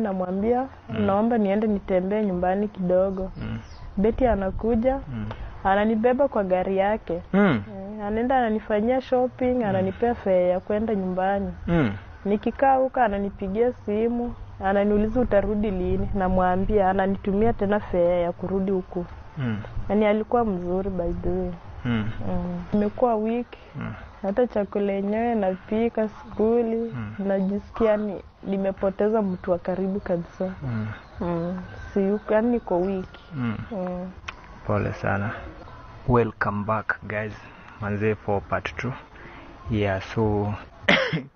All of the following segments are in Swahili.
Namwambia naomba niende nitembee nyumbani kidogo. Betty anakuja, ananibeba kwa gari yake. Anaenda ananifanyia shopping, ananipea fare ya kwenda nyumbani. Nikikaa huko ananipigia simu, ananiuliza utarudi lini, namwambia, ananitumia tena fare ya kurudi huku. Yaani alikuwa mzuri by the way. Imekuwa wiki, hata chakula yenyewe napika skuli, najisikia ni nimepoteza mtu wa karibu kabisa. Siyuko, yaani niko wiki. Pole sana. Welcome back guys. Manze for part 2. Yeah, so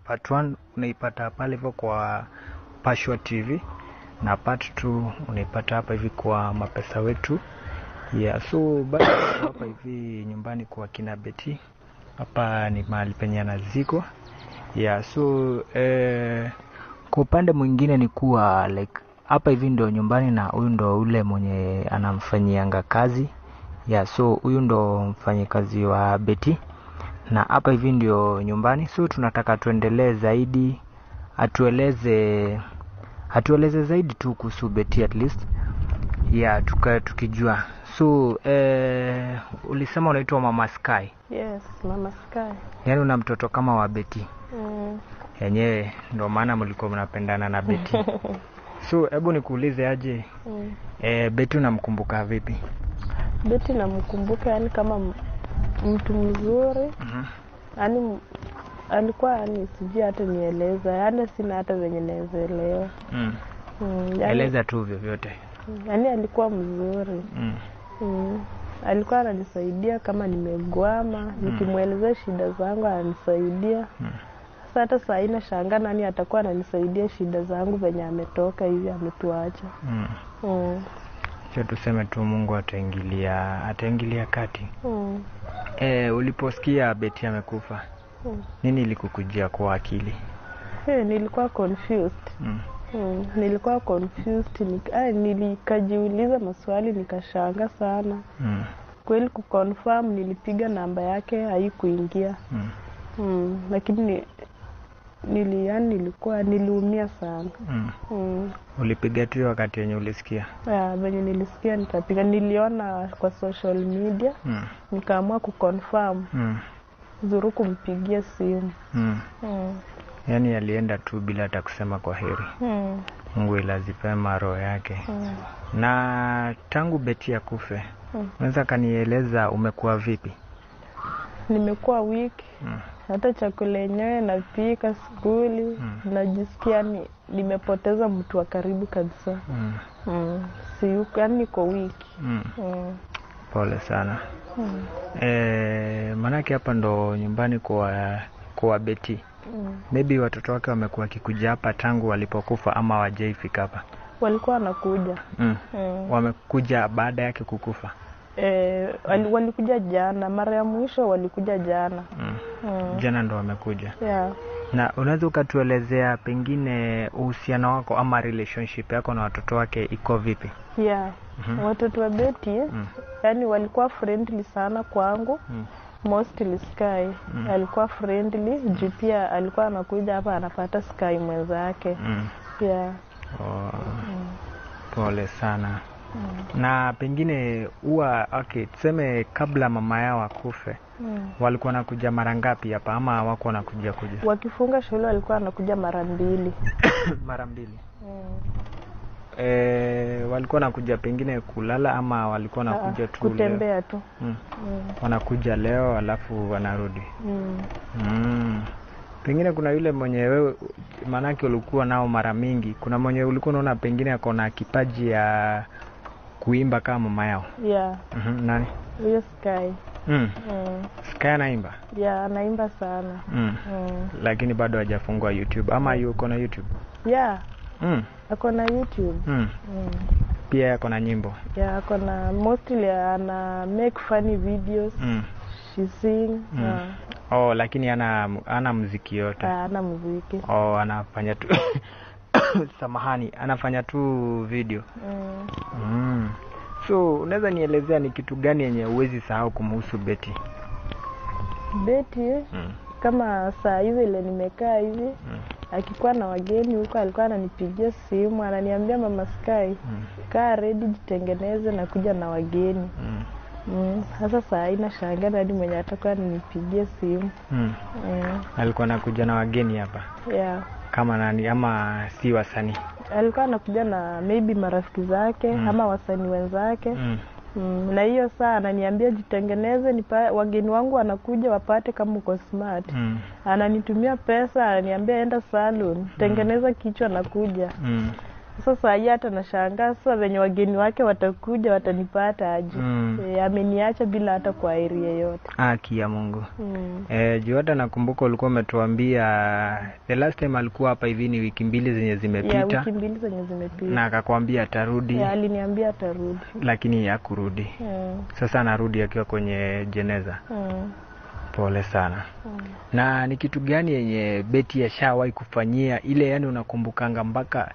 part 1 unaipata pale hivyo kwa Pashwa TV na part 2 unaipata hapa hivi kwa Mapesa Wetu. Yeah, so bado hapa hivi nyumbani kwa kina Betty. Hapa ni mahali penye anazikwa. Yeah, so kwa upande mwingine ni kuwa like hapa hivi ndo nyumbani na huyu ndo ule mwenye anamfanyianga kazi. Yeah, so huyu ndo mfanyikazi wa Betty na hapa hivi ndio nyumbani. So tunataka tuendelee zaidi, atueleze zaidi tu kuhusu Betty at least. Yeah, tukae tukijua. So ulisema unaitwa Mama Sky. Yes, Mama Sky. Yaani una mtoto kama wa Betty. Yenyewe ndo maana mlikuwa mnapendana na Betty. So hebu nikuulize aje, Betty unamkumbuka vipi? Betty namkumbuka yani kama mtu mzuri. Yaani alikuwa, yani sijui hata nieleza, yaani sina hata venye naweza elewa. Yani, Eleza tu vyovyote. Yaani alikuwa mzuri. Alikuwa ananisaidia kama nimegwama, nikimwelezea shida zangu ananisaidia. Sasa hata saa hii nashangaa nani atakuwa ananisaidia shida zangu venye ametoka hivi ametuacha. Acha tuseme tu Mungu ataingilia kati. Uliposikia Betty amekufa, nini ilikukujia kwa akili? Hey, nilikuwa confused. Nilikuwa confused, nilikajiuliza maswali nikashangaa sana. Kweli kuconfirm nilipiga namba yake haikuingia. Lakini yani niliumia sana. Ulipiga tu wakati yenye ulisikia? Yeah, venye nilisikia nikapiga, niliona kwa social media, nikaamua kuconfirm. Zuru kumpigia simu. Yaani alienda tu bila hata kusema kwa heri. Mungu ilaze pema roho yake. Na tangu Betty akufe, unaweza kanieleza umekuwa vipi? Nimekuwa weak. Hata chakula yenyewe napika skuli, najisikia ni nimepoteza mtu wa karibu kabisa. Siyuko, yaani niko weak. Pole sana. Manake hapa ndo nyumbani kwa Betty. Maybe watoto wake wamekuwa wakikuja hapa tangu walipokufa ama hawajaifika hapa? Walikuwa wanakuja. Wamekuja baada yake kukufa? Walikuja jana, mara ya mwisho walikuja jana. Jana ndo wamekuja. Yeah. Na unaweza ukatuelezea pengine uhusiano wako ama relationship yako na watoto wake iko vipi? Yeah. Watoto wa Betty, yani walikuwa friendly sana kwangu. Mostly Sky alikuwa friendly, juu pia alikuwa anakuja hapa anapata Sky mwenzake. Yeah. Oh, pole sana. Na pengine huwa okay, tuseme kabla mama yao akufe, walikuwa wanakuja mara ngapi hapa ama hawakuwa wanakuja kuja? Wakifunga shule walikuwa wanakuja mara mbili. Mara mbili. Walikuwa wanakuja pengine kulala ama walikuwa wanakuja tu leo? Kutembea tu. Wanakuja leo alafu wanarudi. Pengine kuna yule mwenye wewe manake ulikuwa nao mara mingi, kuna mwenye ulikuwa unaona pengine ako na kipaji ya kuimba kama mama yao? Yeah. Nani? Huyo Sky. Sky anaimba? Yeah, anaimba sana. Lakini bado hajafungua YouTube ama yuko na YouTube? Yeah. Ako na YouTube. Pia ako na nyimbo? Yeah, ako na, mostly ana make funny videos. She sing. Yeah. Oh, lakini ana muziki yote. Ana muziki. Oh, anafanya tu samahani, anafanya tu video. So, unaweza nielezea ni kitu gani yenye huwezi sahau kumhusu Betty? Betty, kama saa hizi ile nimekaa hivi, Akikuwa na wageni huko alikuwa ananipigia simu, ananiambia Mama Sky, kaa ready, jitengeneze na kuja na wageni. Sasa saa hii nashangaa nani mwenye atakuwa ananipigia simu. Alikuwa anakuja na wageni hapa? Yeah. Kama nani, ama si wasanii? Alikuwa anakuja na maybe marafiki zake ama wasanii wenzake. Na hiyo saa ananiambia jitengeneze, wageni wangu wanakuja wapate kama uko smart. Ananitumia pesa, ananiambia enda salon, tengeneza kichwa nakuja. Sasa hii hata nashangaa sasa venye wageni wake watakuja watanipata aje. Ameniacha bila hata kwaheri yeyote. Haki ya Mungu. Juu hata nakumbuka ulikuwa umetuambia the last time alikuwa hapa hivi ni wiki mbili zenye zimepita. Yeah, wiki mbili zenye zimepita. Na akakwambia atarudi. Yeah, aliniambia atarudi. Lakini hakurudi. Sasa anarudi akiwa kwenye jeneza. Pole sana. Na ni kitu gani yenye Betty ashawahi kufanyia ile, yani unakumbukanga mpaka,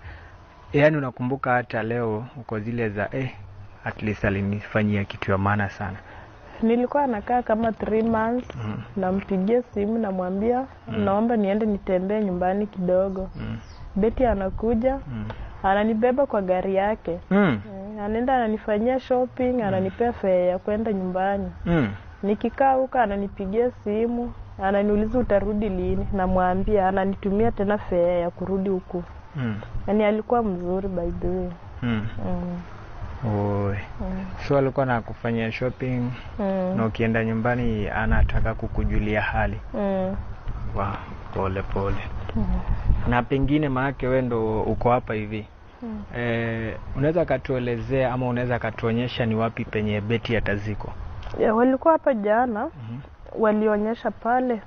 yani unakumbuka hata leo uko zile za at least alinifanyia kitu ya maana sana? Nilikuwa nakaa kama 3 months, nampigia simu namwambia naomba niende nitembee nyumbani kidogo. Betty anakuja, ananibeba kwa gari yake. Anaenda ananifanyia shopping, ananipea fare ya kwenda nyumbani. Nikikaa huko ananipigia simu, ananiuliza utarudi lini, namwambia, ananitumia tena fare ya kurudi huku. Yaani alikuwa mzuri by the way. Oi. So alikuwa anakufanyia shopping, na ukienda nyumbani anataka kukujulia hali. Wow, pole pole. Na pengine maanake wewe ndo uko hapa hivi. Unaweza katuelezea ama unaweza katuonyesha ni wapi penye Betty atazikwa? Yeah, walikuwa hapa jana. Walionyesha pale.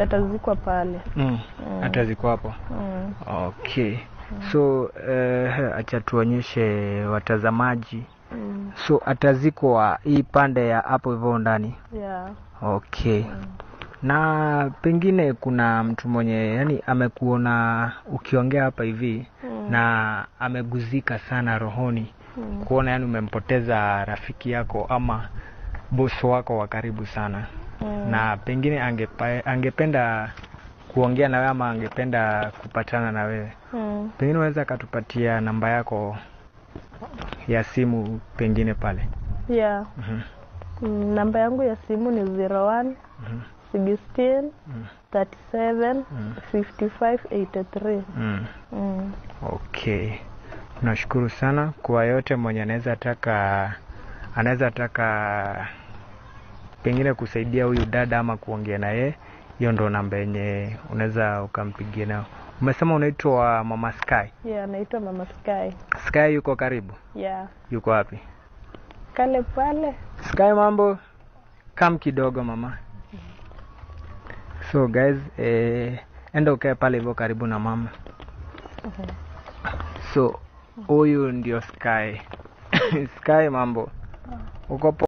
Atazikwa pale. Atazikwa hapo. Okay. So acha tuonyeshe watazamaji. So atazikwa hii pande ya hapo hivyo ndani. Yeah. Okay. Na pengine kuna mtu mwenye yani amekuona ukiongea hapa hivi na ameguzika sana rohoni kuona yani umempoteza rafiki yako ama boss wako wa karibu sana. Na pengine angependa kuongea na wewe ama angependa kupatana na wewe. Pengine unaweza katupatia namba yako ya simu pengine pale. Yeah. Namba yangu ya simu ni 01 16 37 55 83. Okay. Nashukuru sana kwa yote mwenye anaweza taka pengine kusaidia huyu dada ama kuongea na yeye. Hiyo ndo namba yenye unaweza ukampigia nao. Umesema unaitwa Mama Sky? Yeah, naitwa Mama Sky. Sky yuko karibu? Yeah. Yuko wapi? Kale pale. Sky mambo? Kam kidogo mama. So guys, enda ukae pale hivyo karibu na mama. So huyu ndio Sky. Sky mambo? Uko poa?